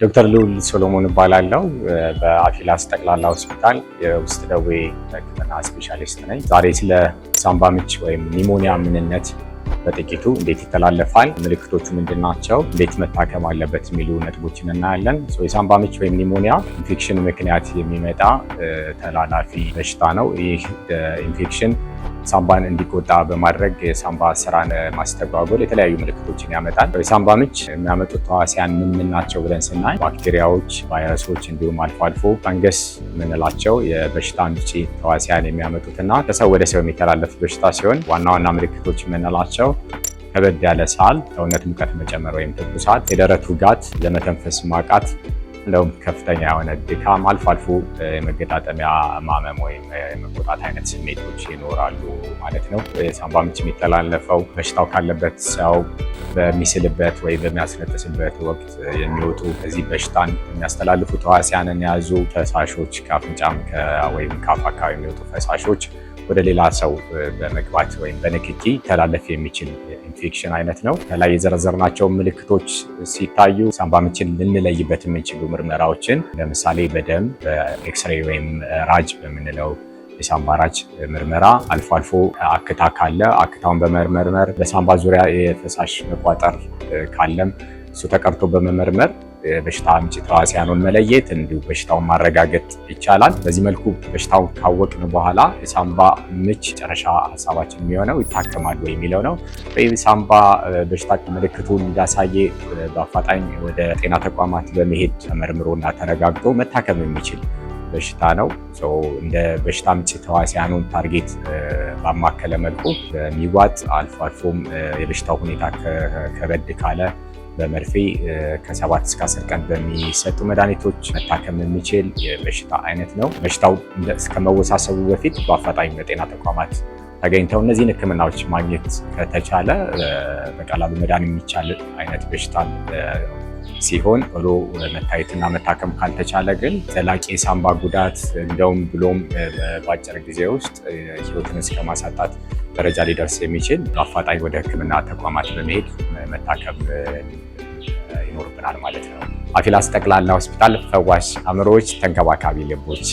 ዶክተር ልዑል ሶሎሞን እባላለሁ። በአፊላስ ጠቅላላ ሆስፒታል የውስጥ ደዌ ሕክምና ስፔሻሊስት ነኝ። ዛሬ ስለ ሳምባ ምች ወይም pneumonia ምንነት በጥቂቱ፣ እንዴት ይተላለፋል፣ ምልክቶቹ ምንድን ናቸው፣ እንዴት መታከም አለበት የሚሉ ነጥቦችን እናያለን። የሳምባ ምች ወይም pneumonia infection ምክንያት የሚመጣ ተላላፊ በሽታ ነው። ይህ ኢንፌክሽን ሳምባን እንዲቆጣ በማድረግ የሳምባ ስራን ማስተጓጎል የተለያዩ ምልክቶችን ያመጣል። የሳምባ ምች የሚያመጡት ተዋሲያን ምን ምን ናቸው ብለን ስናይ ባክቴሪያዎች፣ ቫይረሶች እንዲሁም አልፎ አልፎ ፈንገስ የምንላቸው የበሽታ አምጪ ተዋሲያን የሚያመጡትና ከሰው ወደ ሰው የሚተላለፍ በሽታ ሲሆን ዋና ዋና ምልክቶች የምንላቸው ከበድ ያለ ሳል፣ ሰውነት ሙቀት መጨመር ወይም ትኩሳት፣ የደረት ውጋት፣ ለመተንፈስ ማቃት፣ እንደውም ከፍተኛ የሆነ ድካም፣ አልፎ አልፎ የመገጣጠሚያ ማመም ወይም የመቆጣት አይነት ስሜቶች ይኖራሉ ማለት ነው። የሳምባ ምች የሚተላለፈው በሽታው ካለበት ሰው በሚስልበት ወይም በሚያስነጥስበት ወቅት የሚወጡ እዚህ በሽታን የሚያስተላልፉ ተዋሲያንን የያዙ ፈሳሾች፣ ከአፍንጫም ወይም ከአፍ አካባቢ የሚወጡ ፈሳሾች ወደ ሌላ ሰው በመግባት ወይም በንክኪ ተላለፍ የሚችል ኢንፌክሽን አይነት ነው። ከላይ የዘረዘርናቸው ምልክቶች ሲታዩ ሳምባ ምችን ልንለይበት የምንችሉ ምርመራዎችን ለምሳሌ በደም፣ በኤክስሬይ ወይም ራጅ በምንለው የሳምባ ራጅ ምርመራ፣ አልፎ አልፎ አክታ ካለ አክታውን በመመርመር፣ በሳምባ ዙሪያ የፈሳሽ መቋጠር ካለም እሱ ተቀርቶ በመመርመር በሽታ አምጪ ተዋሲያኑን መለየት እንዲሁ በሽታውን ማረጋገጥ ይቻላል። በዚህ መልኩ በሽታውን ካወቅን በኋላ የሳምባ ምች መጨረሻ ሀሳባችን የሚሆነው ይታከማል ወይ የሚለው ነው። የሳምባ በሽታ ምልክቱን እንዳሳየ በአፋጣኝ ወደ ጤና ተቋማት በመሄድ ተመርምሮና ተረጋግጦ መታከም የሚችል በሽታ ነው። እንደ በሽታ አምጪ ተዋሲያኑን target ባማከለ መልኩ በሚዋጥ፣ አልፎ አልፎም የበሽታው ሁኔታ ከበድ ካለ በመርፌ ከ7 እስከ 10 ቀን በሚሰጡ መድኃኒቶች መታከም የሚችል የበሽታ አይነት ነው። በሽታው እስከመወሳሰቡ በፊት በአፋጣኝ በጤና ተቋማት ተገኝተው እነዚህን ሕክምናዎች ማግኘት ከተቻለ በቀላሉ መዳን የሚቻል አይነት በሽታ ሲሆን ቶሎ መታየትና መታከም ካልተቻለ ግን ዘላቂ የሳምባ ጉዳት እንደውም ብሎም በአጭር ጊዜ ውስጥ ህይወትን እስከ ማሳጣት ደረጃ ሊደርስ የሚችል በአፋጣኝ ወደ ሕክምና ተቋማት በመሄድ መታከም ይኖርብናል ማለት ነው። አፊላስ ጠቅላላ ሆስፒታል፣ ፈዋሽ አእምሮዎች፣ ተንከባካቢ ልቦች።